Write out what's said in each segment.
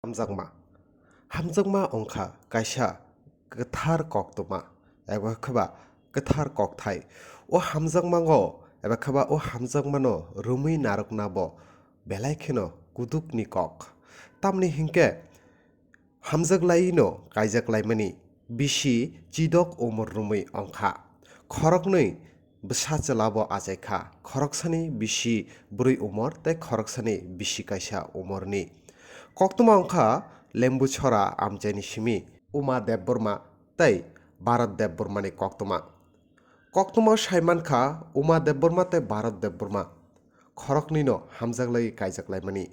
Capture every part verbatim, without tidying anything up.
Hamjakma. Hamjakma wngkha kaisa kwthar koktwma eba khe ba kwthar kokthai. O hamjakmango eba khe ba o hamjakmano romwi narwkna bo belai kheno kudukni kok. Tamni hinkhe hamjaklaino kaijaklaimani bisi chidok umor romwi wngkha. Khoroknwi bwsa chwla bo achaikha, khoroksani bisi bwrwi umor tei khoroksani bisi kaisa umorni. Koktwma wngkha Lembuchora amchaini simi Uma Debbarma tei Bharat Debbarmani koktwma. Koktwma sai mankha Uma Debbarma tei Bharat Debbarma khoroknwino hamjaklaiwi kaijaklaimani.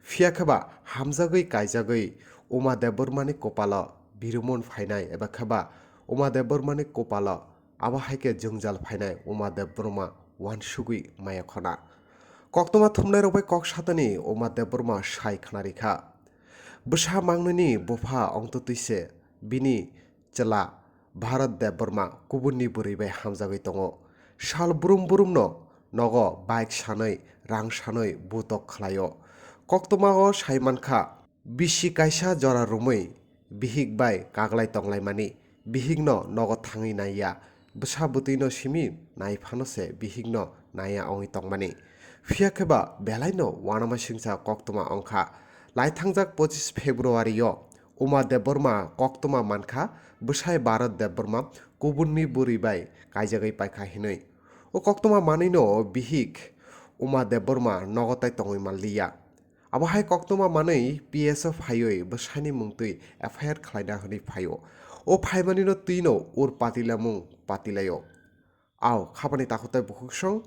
Phiya khe ba hamjagwi kaijagwi Uma Debbarmani kopalo birumon phainai eba khe ba Uma Debbarmani kopalo abo hai khe jwngjal phainai Uma Debbarma uansugwi maya khona. Koktwma thumnairok bai kok satani Uma Debbarma sai khna rikha. Bwsa mangnwini bupha ongtotwi se bini chwla Bharat Debbarma kubunni bwrwi bai hamjagwi tongo. Sal brum brumno nogo bike sanwi, rang sanwi butok khlaio. Koktwmao sai mankha, bisi kaisa jora romwi bihik bai kaglai tonglaimani, bihikno nogo thangwi naiya, bwsa bwtwino simi nai phano se bihikno naiya wngwi tongmani. Phiya khe ba belaino uanamasingcha koktwma wngkha. Laithangjak pochis February-o Uma Debbarma koktwma mankha bwsai Bharat Debbarma kubunni bwrwi bai kaijagwi paikha hinwi. O koktwma manwino bihik Uma Debbarma nogo tai tongwi manliya. Abo hai koktwma manwi P S o phaiwi bwsaini mungtwi F I R khlaina hwnwi phaio. O phaimanino twino ur patilamung patilaio. Ao, khapani takhuk tei bukhuksong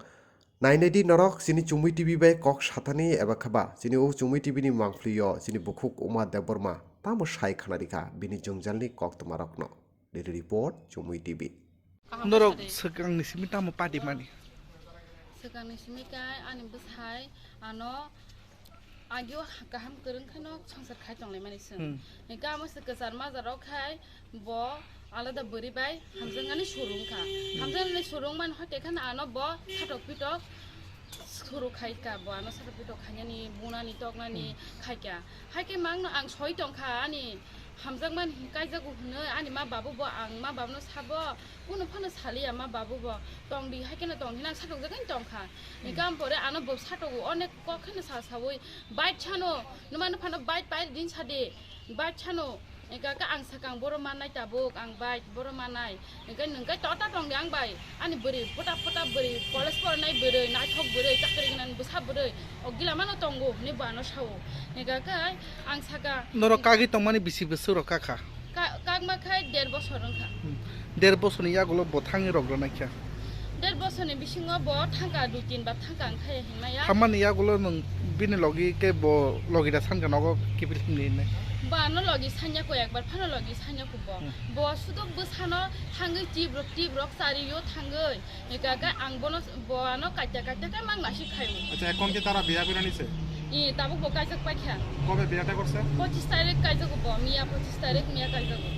nainai di norok chini Chumui T V bai kok sathani eba khe ba chini o Chumui T V ni mangphlio chini bukhuk Uma Debbarma tamo sai khna rikha bini jwngjalni koktwmarokno. Daily Report, Chumui T V. Norok swkangni simi tamo padi mani? Swkangni simi kai ani bwsai ano agio kaham kwrwng kheno songsar khai tonglaimani chwng. Hmm. Hingke amo se kwchar majaro khai bo alada bwrwi bai hamjaknani surung kha. Hmm. Hamjaknani surung man hoite khan ano bo satok pitok suru khai ka bo ano satok pitok khainani bunani toknani Hmm. khai ka. Hai khe mangno ang soi tong kha ani hamjakmani kaijago hwnwi ani ma babu bo ang ma babuno sabo kunu phano saliya ma babu bo tong di hai kheno tong di nang satok jagani tong kha. Hmm. Hingke ang pore ano bo satogo onek kok kheno sa sawi. Bike sano, nwmano phano bike pai din sadi. Bike sano, eka ka ang sakang boro manai tabuk, ang bike boro manai. Eka nungkai tota tong di ang bai. Ani bwrwi, puta puta bwrwi, college poranai bwrwi, naithok bwrwi, chakri gwnang bwsa bwrwi. O gila mano tongo, ni bano sao. Eka ka ang saka. Norok kagwi tongmani bisi bwswk rok kakha? Ka-, kagma khai der bosor wngkha. Hmm. Der bosorni yagulo bo thangwi rok rwnaikha? Der bosorni bisingo bo thangkha, dui tin bar thangkha, ang khai hinmaya. Thammani yagulo nwng bini logi khe bo logi da sankha nogo kiphil himni hinwi? Bo ano logi sanya ko, ekbar phano logi sanya ko bo. Hmm. Bo sudo bwsano thangwi tip rok, tip rok chariyo thangwi. Eka khe ang bono, bo ano kaita kaita khe mang nasi khayo. আচ্ছা, এখন কি তারা বিয়া করে নিছে? Ih, tabuk bo kaijak paikha. কবে বিয়েটা করছে? Pochis tarik kaijago bo, miya pochis tarik, miya kaijago.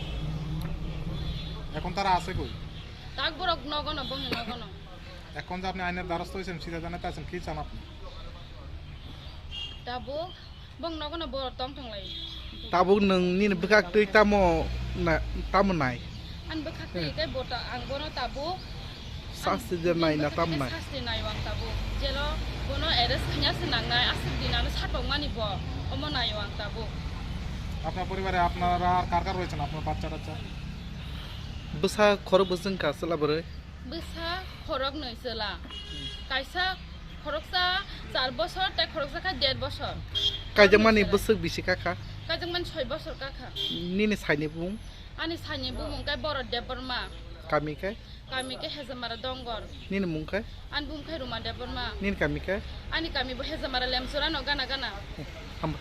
এখন তারা আছে কই? Tak borok nogono, bongni nogono. এখন যে আপনি আইনের দ্বারস্থ হয়েছেন, সিধা জানাতে আছেন, কি চান আপনি? Tabuk Bong nogo no borok tong tong lai. Tabuk nwng nini bwkhak twi tamo na-, tamo nai? Ani bwkhak twi khe bo ta-, ang bono tabuk. Sasti je nai na tamo nai? Sasti naio ang tabuk. Jelo bono arrest khanya se nangnai, aswk din ano satokmani bo. Omo naio ang tabuk. আপনার পরিবারে আপনারা আর কার কার রয়েছেন? আপনার বাচ্চা টাচ্চা? Bwsa khorok bwswng ka chwla bwrwi? Bwsa khoroknwi chwla. Kaisa khoroksa char bosor tei khoroksa khe der bosor. Kaijakmani bwswk bisi kakha? Kaijakmani soi bosor kakha. Nini saini bumung? Ani saini bumung khe Borot Debbarma. Kami khe? Kami khe Hejamara Dongor. Nini mung khe? Ani bumung khe Ruma Debbarma. Nini kami khe? Ani kami bo Hejamara Lemchura no gana gana. Hamba.